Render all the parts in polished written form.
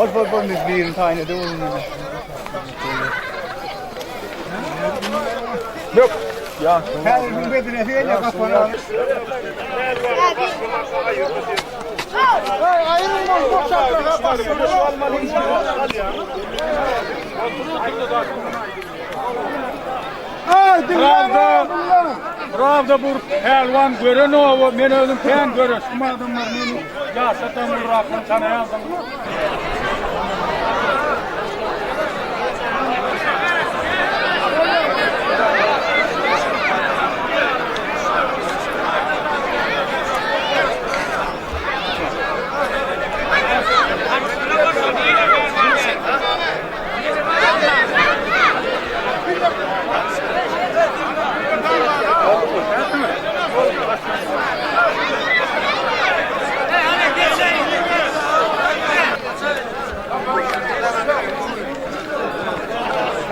Bol bol bol biz birini taýyn edip onuň. Yok. Ya. Sen bu bedine öyle kafanı. Prawda, prawda bu pälwan gören oba, men özüm kän göreşdim adamlar meni ýaşatan urrakdan tanaýardyň.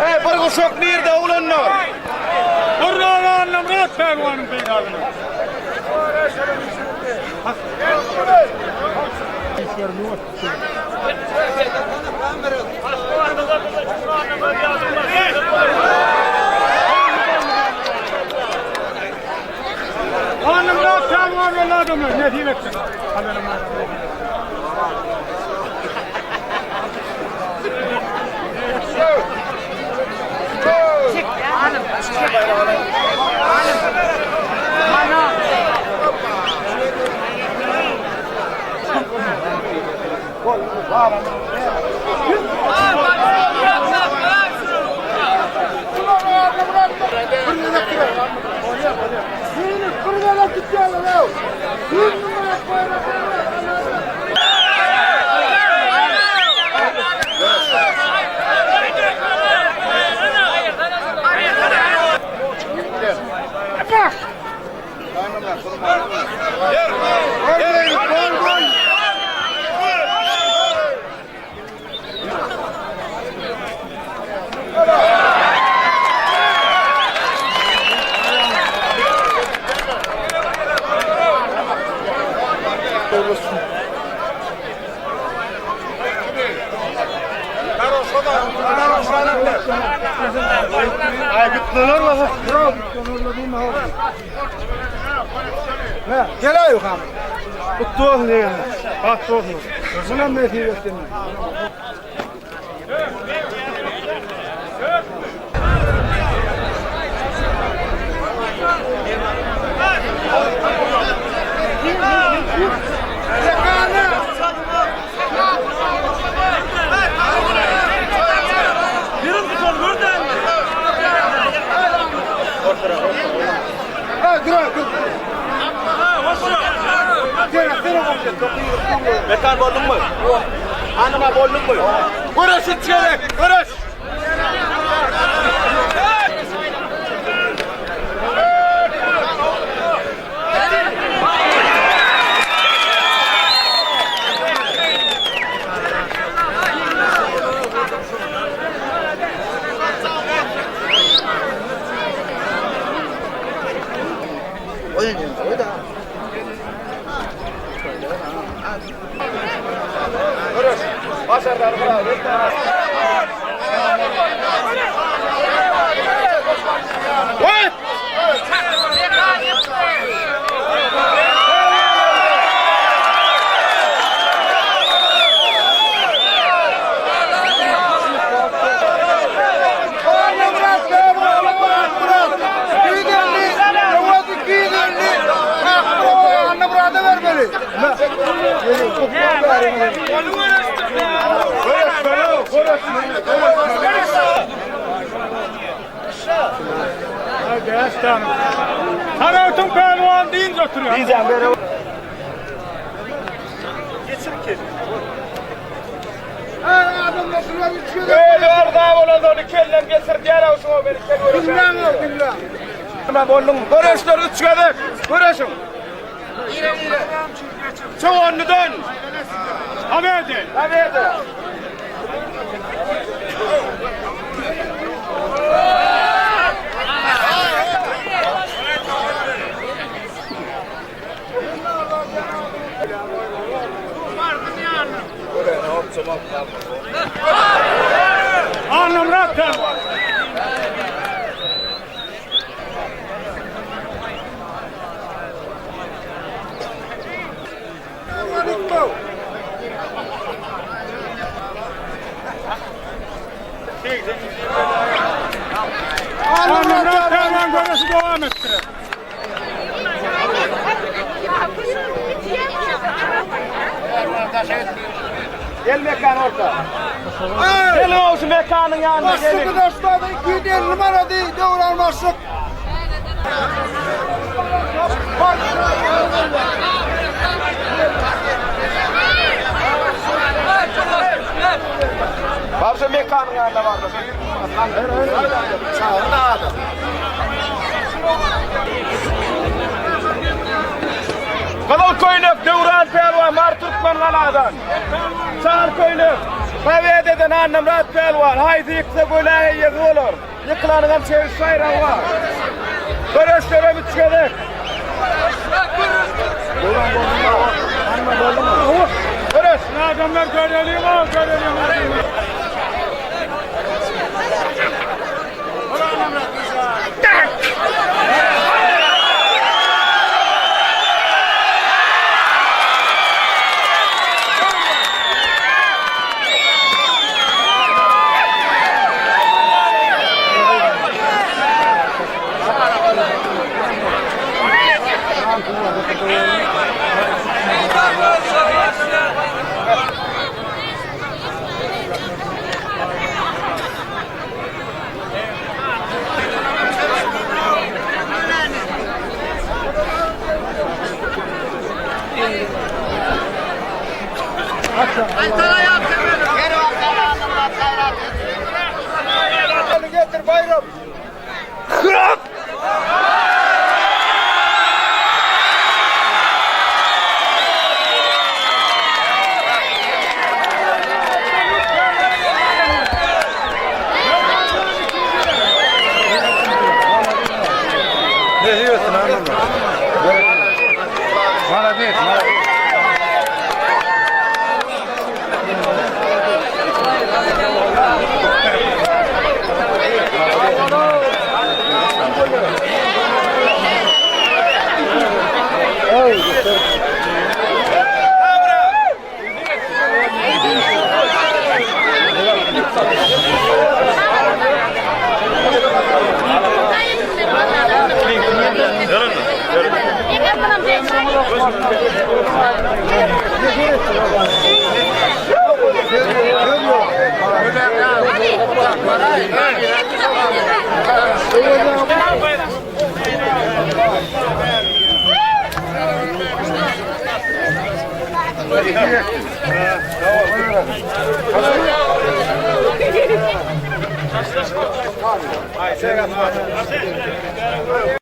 Hey, bir guşak nirde ulanlar? Urran Annamyrat pälwanyň peýdasyna. Annamyrat pälwan boldy adamlar, nesip etsin. Gel aý yukarı. Kutlu olsun diyelim. Kutlu olsun. Buna nesip etsin. Mekan boldun mu? Hanıma boldun mu? Göreş üç gerek. Göreş. Haydi aslanım. Tarafın pälwan deyince oturuyor. Diyeceğim böyle. Geçir ki. Öyle orada olan onu kellem geçir diğer avşuma beni kel Dinlen dinlen. Boldun mu? Göreşler üç gezek. Göreşin. Çık onu dön. Haberdi. Tabii. Annamyrat pälwan. Annamyrat pälwan göreşi dowam etdirer. Gel mekan orta. Gelin şu mekanyň ýanyna gelin. Başlyk daşlady 250 manady döwran başlyk. Bar şu mekanyň ýanyna bar. Gyzyl köýnek Döwran pälwan Mary Türkmen galadan. Çal köýnek Pobededen Annamyrat pälwan. Haýsy ýyksa göläň eýesi bolar. Ýykylanyňam çewiş baýragy bar. Göreşlerem üç gezek. Göreş. Adamlar göreliň o, göreliň. Getir bayram. Молодец, молодец.